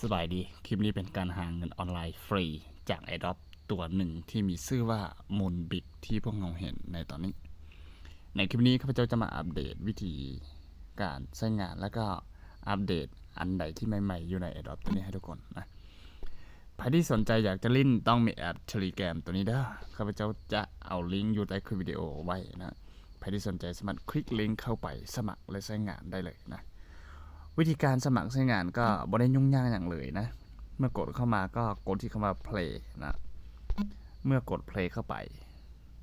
ສະບາຍດີ, ຄລິບນີ້ເປັນການຫາເງິນອອນລາຍຟຣີຈາກ Airdrop ຕົວໜຶ່ງທີ່ມີຊື່ວ່າ Moonbit ທີ່ພວກເຮົາເຫັນໃນຕອນນີ້. ໃນຄລິບນີ້ຂ້າພະເຈົ້າຈະມາອັບເດດວິທີການໃຊ້ງານ ແລ້ວກໍອັບເດດອັນໃດທີ່ໃໝ່ໆຢູ່ໃນ Airdrop ຕົວນີ້ໃຫ້ທຸກຄົນນະ. ໃຜທີ່ສົນໃຈຢາກຈະຫຼິ້ນ ຕ້ອງມີແອັບ Telegram ຕົວນີ້ເດີ. ຂ້າພະເຈົ້າຈະເອົາລິງຢູ່ໃຕ້ຄລິບວິດີໂອໄວ້ນະ. ໃຜທີ່ສົນໃຈສາມາດຄລິກລິງເຂົ້າໄປສະໝັກ ແລະ ໃຊ້ງານໄດ້ເລີຍນະ. ວິທີການສະໝັກໃຊ້ງານກໍບໍ່ໄດ້ຫຍຸ້ງຍາກຫຍັງເລີຍນະ. ເມື່ອກົດເຂົ້າມາກໍກົດທີ່ຄຳວ່າ Play ນະ. ເມື່ອກົດ Play ເຂົ້າໄປ,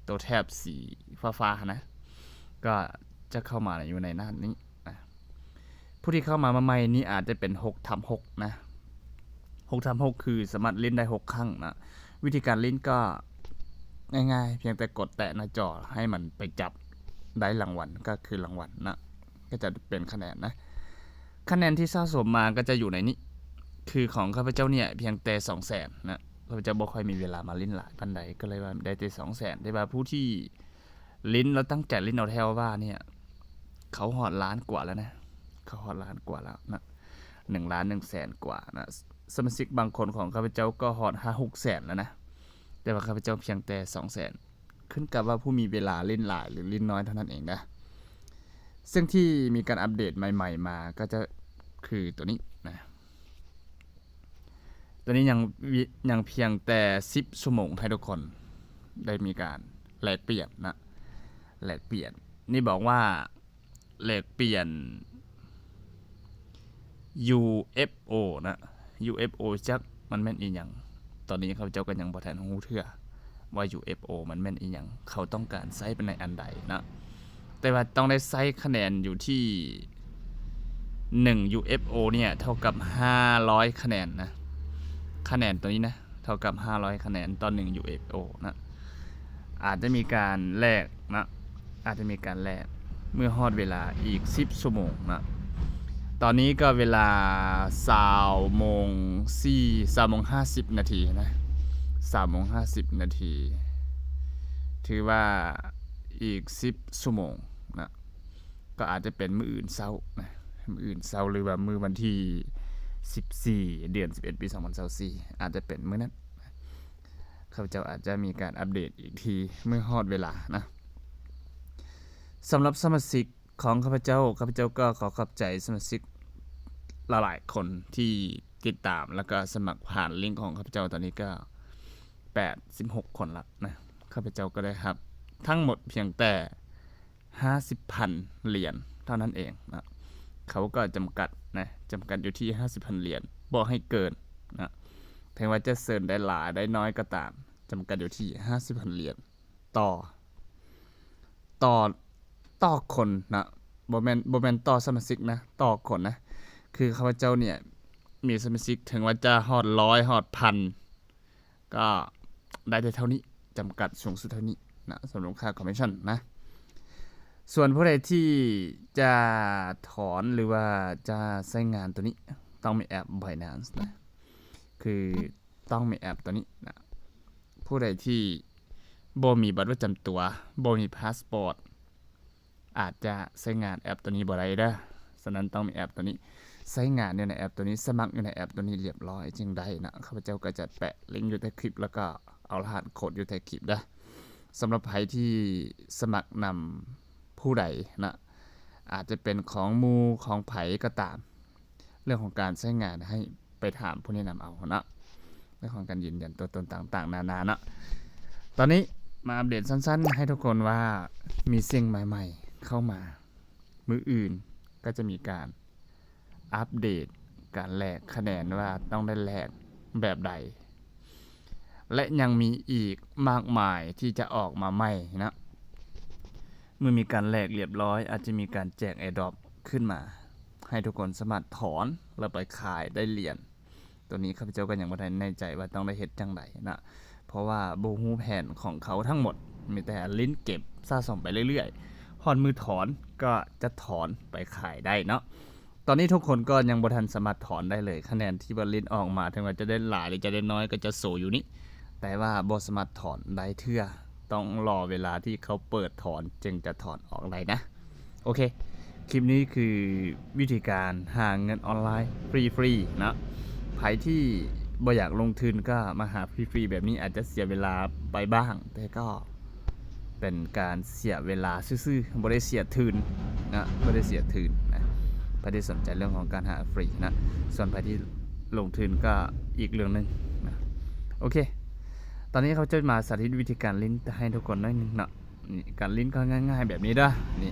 ຕົວແຖບສີຟ້າໆຫັ້ນນະ ກໍຈະເຂົ້າມາຢູ່ໃນໜ້ານີ້ນະ. ຜູ້ທີ່ເຂົ້າມາໃໝ່ໆນີ້ອາດຈະເປັນຫົກທັບຫົກນະ. ຫົກທັບຫົກຄືສາມາດຫຼິ້ນໄດ້ຫົກຄັ້ງນະ. ວິທີການຫຼິ້ນກໍງ່າຍໆ, ພຽງແຕ່ກົດແຕະໜ້າຈໍໃຫ້ມັນໄປຈັບໄດ້ລາງວັນ ກໍຄືລາງວັນນະ, ກໍຈະເປັນຄະແນນນະ. ຄະແນນທີ່ສະສົມມາກໍຈະຢູ່ໃນນີ້. ຄືຂອງຂ້າພະເຈົ້າເນຍພຽງແຕ່ສອງແສນນະ. ຂ້າພະເຈົ້າບໍ່ຄ່ອຍມີເວລາມາຫຼິ້ນຫຼາຍປານໃດ, ກໍເລີຍວ່າໄດ້ແຕ່ສອງແສນ. ແຕ່ວ່າຜູ້ທີ່ຫຼິ້ນ ແລ້ວຕັ້ງໃຈຫຼິ້ນເອົາແທ້ວ່າເນຍ ເຂົາຮອດລ້ານກວ່າແລ້ວນະ. ເຂົາຮອດລ້ານກວ່າແລ້ວນະ, ໜຶ່ງລ້ານໜຶ່ງແສນກວ່ານະ. ສະມາຊິກບາງຄົນຂອງຂ້າພະເຈົ້າກໍຮອດຫ້າຫົກແສນແລ້ວນະ, ແຕ່ວ່າຂ້າພະເຈົ້າພຽງແຕ່ສອງແສນ. ຂຶ້ນກັບວ່າຜູ້ມີເວລາຫຼິ້ນຫຼາຍ ຫຼື ຫຼິ້ນນ້ອຍເທົ່ານັ້ນເອງນະ. ເຊິ່ງທີ່ມີການອັບເດດໃໝ່ໆມາກໍຈະຄືຕົວນີ້ນະ. ຕອນນີ້ຍັງ ຍັງພຽງແຕ່ສິບຊົ່ວໂມງໃຫ້ທຸກຄົນໄດ້ມີການແລກປ່ຽນນະ, ແລກປ່ຽນ. ນີ້ບອກວ່າແລກປ່ຽນ UFO ນະ, UFO ຈັກມັນແມ່ນອີ່ຫຍັງ? ຕອນນີ້ເຂົາເຈົ້າກໍຍັງບໍ່ທັນຮູ້ເທື່ອວ່າ UFO ມັນແມ່ນອີ່ຫຍັງ, ເຂົາຕ້ອງການໃຊ້ເປັນໃນອັນໃດນະ. ແຕ່ວ່າຕ້ອງໄດ້ໃຊ້ຄະແນນຢູ່ທີ່ ໜຶ່ງ UFO ເນຍເທົ່າກັບຫ້າຮ້ອຍຄະແນນນະ, ຄະແນນຕົວນີ້ນະ ເທົ່າກັບຫ້າຮ້ອຍຄະແນນຕໍ່ໜຶ່ງ UFO ນະ. ອາດຈະມີການແລກນະ, ອາດຈະມີການແລກເມື່ອຮອດເວລາອີກສິບຊົ່ວໂມງນະ. ຕອນນີ້ກໍເວລາຊາວໂມງສີ່ ຊາວໂມງຫ້າສິບນາທີນະ, ຊາວໂມງຫ້າສິບນາທີ. ຖືວ່າອີກສິບຊົ່ວໂມງນະ. ກໍອາດຈະເປັນມື້ອື່ນເຊົ້ານະ, ມື້ອື່ນເຊົ້າ ຫຼືວ່າມື້ວັນທີສິບສີ່ ເດືອນສິບເອັດ ປີສອງພັນຊາວສີ່ ອາດຈະເປັນມື້ນັ້ນ. ຂ້າພະເຈົ້າອາດຈະມີການອັບເດດອີກທີເມື່ອຮອດເວລານະ. ສຳລັບສະມາຊິກຂອງຂ້າພະເຈົ້າ, ຂ້າພະເຈົ້າກໍຂໍຂອບໃຈສະມາຊິກຫຼາຍໆຄົນທີ່ຕິດຕາມ ແລ້ວກໍສະໝັກຜ່ານລິ້ງຂອງຂ້າພະເຈົ້າ. ຕອນນີ້ກໍແປດສິບຫົກຄົນລະນະ. ຂ້າພະເຈົ້າກໍໄດ້ຮັບທັງໝົດພຽງແຕ່ ຫ້າສິບພັນຫຼຽນເທົ່ານັ້ນເອງນະ. ເຂົາກໍຈຳກັດນະ, ຈຳກັດຢູ່ທີ່ຫ້າສິບພັນຫຼຽນ, ບໍ່ໃຫ້ເກີນນະ. ເຖິງວ່າຈະເຊີນໄດ້ຫຼາຍໄດ້ນ້ອຍກໍຕາມ, ຈຳກັດຢູ່ທີ່ຫ້າສິບພັນຫຼຽນຕໍ່ ຕໍ່ ຕໍ່ຄົນນະ, ບໍ່ແມ່ນ ບໍ່ແມ່ນຕໍ່ສະມາຊິກນະ, ຕໍ່ຄົນນະ. ຄືຂ້າພະເຈົ້າເນຍມີສະມາຊິກ ເຖິງວ່າຈະຮອດຮ້ອຍ ຮອດພັນ ກໍໄດ້ແຕ່ເທົ່ານີ້, ຈຳກັດສູງສຸດເທົ່ານີ້ນະ, ສຳລັບຄ່າຄອມມິດຊັນນະ. ສ່ວນຜູ້ໃດທີ່ຈະຖອນ ຫຼືວ່າຈະໃຊ້ງານຕົວນີ້ ຕ້ອງມີແອັບ Binance ນະ, ຄືຕ້ອງມີແອັບຕົວນີ້ນະ. ຜູ້ໃດທີ່ບໍ່ມີບັດປະຈຳຕົວ, ບໍ່ມີພາສປອດ, ອາດຈະໃຊ້ງານແອັບຕົວນີ້ບໍ່ໄດ້ເດີ. ສະນັ້ນຕ້ອງມີແອັບຕົວນີ້, ໃຊ້ງານຢູ່ໃນແອັບຕົວນີ້, ສະໝັກຢູ່ໃນແອັບຕົວນີ້ລຽບຮ້ອຍຈຶ່ງໄດ້ນະ. ຂ້າພະເຈົ້າກໍຈະແປະລິ້ງຢູ່ໃຕ້ຄລິບ ແລ້ວກໍເອົາລະຫັດໂຄດຢູ່ໃຕ້ຄລິບເດີ. ສຳລັບໃຜທີ່ສະໝັກນຳຜູ້ໃດນະ, ອາດຈະເປັນຂອງໝູ່ຂອງໃຜກໍຕາມ, ເລື່ອງຂອງການໃຊ້ງານໃຫ້ໄປຖາມຜູ້ແນະນຳເອົາເນາະ, ເລື່ອງຂອງການຢືນຢັນຕົວຕົນຕ່າງໆນານາເນາະ. ຕອນນີ້ມາອັບເດດສັ້ນໆໃຫ້ທຸກຄົນວ່າມີສິ່ງໃໝ່ໆເຂົ້າມາ. ມື້ອື່ນກໍຈະມີການອັບເດດການແລກຄະແນນວ່າຕ້ອງໄດ້ແລກແບບໃດ ແລະ ຍັງມີອີກມາກມາຍທີ່ຈະອອກມາໃໝ່ເນາະ. ເມື່ອມີການແລກລຽບຮ້ອຍ ອາດຈະມີການແຈກ Airdrop ຂຶ້ນມາ ໃຫ້ທຸກຄົນສາມາດຖອນ ແລ້ວໄປຂາຍໄດ້ຫຼຽນ. ຕົວນີ້ຂ້າພະເຈົ້າກໍຍັງບໍ່ທັນແນ່ໃຈວ່າຕ້ອງໄດ້ເຮັດຈັ່ງໃດນະ, ເພາະວ່າບໍ່ຮູ້ແຜນຂອງເຂົາທັງໝົດ, ມີແຕ່ຫຼິ້ນເກັບສະສົມໄປເລື້ອຍໆ, ຮອດມື້ຖອນກໍຈະຖອນໄປຂາຍໄດ້ເນາະ. ຕອນນີ້ທຸກຄົນກໍຍັງບໍ່ທັນສາມາດຖອນໄດ້ເລີຍ. ຄະແນນທີ່ວ່າຫຼິ້ນອອກມາ ເຖິງວ່າຈະໄດ້ຫຼາຍ ຫຼື ຈະໄດ້ນ້ອຍ ກໍຈະໂຊຢູ່ນີ້, ແຕ່ວ່າບໍ່ສາມາດຖອນໄດ້ເທື່ອ, ຕ້ອງລໍເວລາທີ່ເຂົາເປີດຖອນຈຶ່ງຈະຖອນອອກໄດ້ນະ. ໂອເຄ, ຄລິບນີ້ຄືວິທີການຫາເງິນອອນລາຍຟຣີໆເນາະ. ໃຜ ໃຜທີ່ບໍ່ຢາກລົງທຶນກໍມາຫາຟຣີໆແບບນີ້ ອາດຈະເສຍເວລາໄປບ້າງ ແຕ່ກໍເປັນການເສຍເວລາຊື່ໆ ບໍ່ໄດ້ເສຍທຶນນະ ບໍ່ໄດ້ເສຍທຶນນະ ໃຜທີ່ສົນໃຈເລື່ອງຂອງການຫາຟຣີນະ ສ່ວນໃຜທີ່ລົງທຶນກໍອີກເລື່ອງໜຶ່ງນະ. ໂອເຄ ຕອນນີ້ເຂົາຈະມາສາທິດວິທີການຫຼິ້ນໃຫ້ທຸກຄົນໜ້ອຍໜຶ່ງເນາະ. ນີ້ ການຫຼິ້ນກໍງ່າຍໆແບບນີ້ເດີ. ນີ້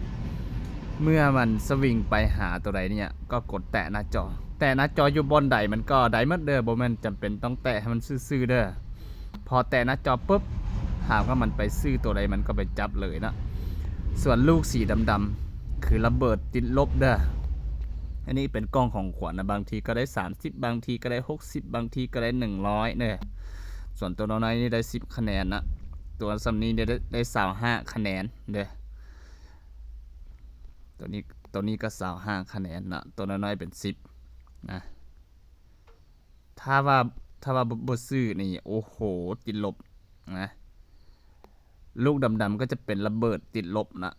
ເມື່ອມັນສະວິງໄປຫາຕົວໃດນີ້ ກໍກົດແຕະໜ້າຈໍ. ແຕະໜ້າຈໍຢູ່ບ່ອນໃດມັນກໍໄດ້ໝົດເດີ ບໍ່ແມ່ນຈຳເປັນຕ້ອງແຕະໃຫ້ມັນຊື່ໆເດີ. ພໍແຕະໜ້າຈໍປຶບ ຫາກວ່າມັນໄປຊື່ຕົວໃດມັນກໍໄປຈັບເລີຍເນາະ. ສ່ວນລູກສີດຳໆ ຄືລະເບີດຕິດລົບເດີ. ອັນນີ້ເປັນກ່ອງຂອງຂວັນນະ ບາງທີກໍໄດ້ສາມສິບ ບາງທີກໍໄດ້ຫົກສິບ ບາງທີກໍໄດ້ໜຶ່ງຮ້ອຍເດີ. ສ່ວນຕົວນ້ອຍໆນີ້ໄດ້ສິບຄະແນນນະ ຕົວສ່ຳນີ້ໄດ້ ໄດ້ຊາວຫ້າຄະແນນເດີ. ຕົວນີ້ ຕົວນີ້ກໍຊາວຫ້າຄະແນນເນາະ ຕົວນ້ອຍໆເປັນສິບນະ. ຖ້າວ່າ ຖ້າວ່າບໍ່ ບໍ່ຊື້ນີ້ ໂອ້ໂຫ ຕິດລົບນະ. ລູກດຳໆກໍຈະເປັນລະເບີດຕິດລົບນະ.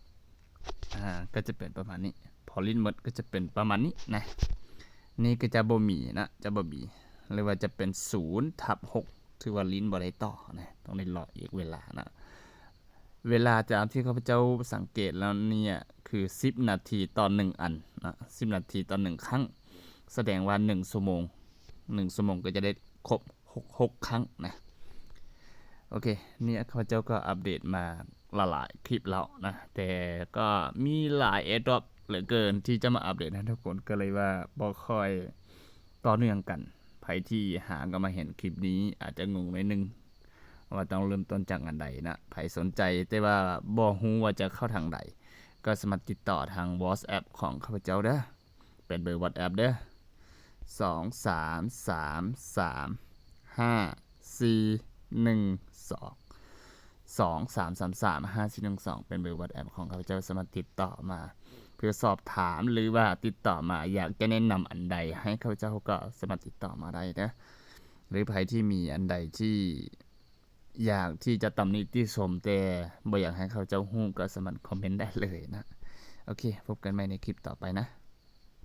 ອ່າ ກໍຈະເປັນປະມານນີ້ ພໍຫຼິ້ນໝົດກໍຈະເປັນປະມານນີ້ນະ. ນີ້ກໍຈະບໍ່ມີນະ ຈະບໍ່ມີ ຫຼືວ່າຈະເປັນສູນທັບຫົກ ຖືວ່າຫຼິ້ນບໍ່ໄດ້ຕໍ່ນະ ຕ້ອງໄດ້ລໍອີກເວລານະ. ເວລາຕາມທີ່ຂ້າພະເຈົ້າສັງເກດແລ້ວເນີ້ຍ ຄືສິບນາທີຕໍ່ໜຶ່ງອັນນະ ສິບນາທີຕໍ່ໜຶ່ງຄັ້ງ ສະແດງວ່າໜຶ່ງຊົ່ວໂມງ ໜຶ່ງຊົ່ວໂມງກໍຈະໄດ້ຄົບຫົກ ຫົກຄັ້ງນະ. ໂອເຄ ນີ້ຂ້າພະເຈົ້າກໍອັບເດດມາຫຼາຍໆຄລິບແລ້ວນະ ແຕ່ກໍມີຫຼາຍແອດຣອບເຫຼືອເກີນທີ່ຈະມາອັບເດດໃຫ້ທຸກຄົນ ກໍເລີຍວ່າບໍ່ຄ່ອຍຕໍ່ເນື່ອງກັນ. ໃຜທີ່ຫາກໍມາເຫັນຄລິບນີ້ອາດຈະງົງໜ້ອຍໜຶ່ງ ວ່າຕ້ອງເລີ່ມຕົ້ນຈາກອັນໃດນະ. ໃຜສົນໃຈແຕ່ວ່າບໍ່ຮູ້ວ່າຈະເຂົ້າທາງໃດ ກໍສາມາດຕິດຕໍ່ທາງ WhatsApp ຂອງຂ້າພະເຈົ້າເດີ ເປັນເບີ WhatsApp ເດີ ສອງສາມສາມສາມຫ້າສີ່ໜຶ່ງສອງ ສອງສາມສາມສາມຫ້າສີ່ໜຶ່ງສອງ ເປັນເບີ WhatsApp ຂອງຂ້າພະເຈົ້າ ສາມາດຕິດຕໍ່ມາເພື່ອສອບຖາມ ຫຼືວ່າຕິດຕໍ່ມາຢາກຈະແນະນຳອັນໃດໃຫ້ຂ້າພະເຈົ້າ ກໍສາມາດຕິດຕໍ່ມາໄດ້ເດີ. ຫຼືໃຜທີ່ມີອັນໃດທີ່ ຢາກທີ່ຈະຕຳໜິຕິຊົມ ແຕ່ບໍ່ຢາກໃຫ້ເຂົາເຈົ້າຮູ້ ກໍສາມາດຄອມເມັນໄດ້ເລີຍນະ. ໂອເຄ ພົບກັນໃໝ່ໃນຄລິບຕໍ່ໄປນະ.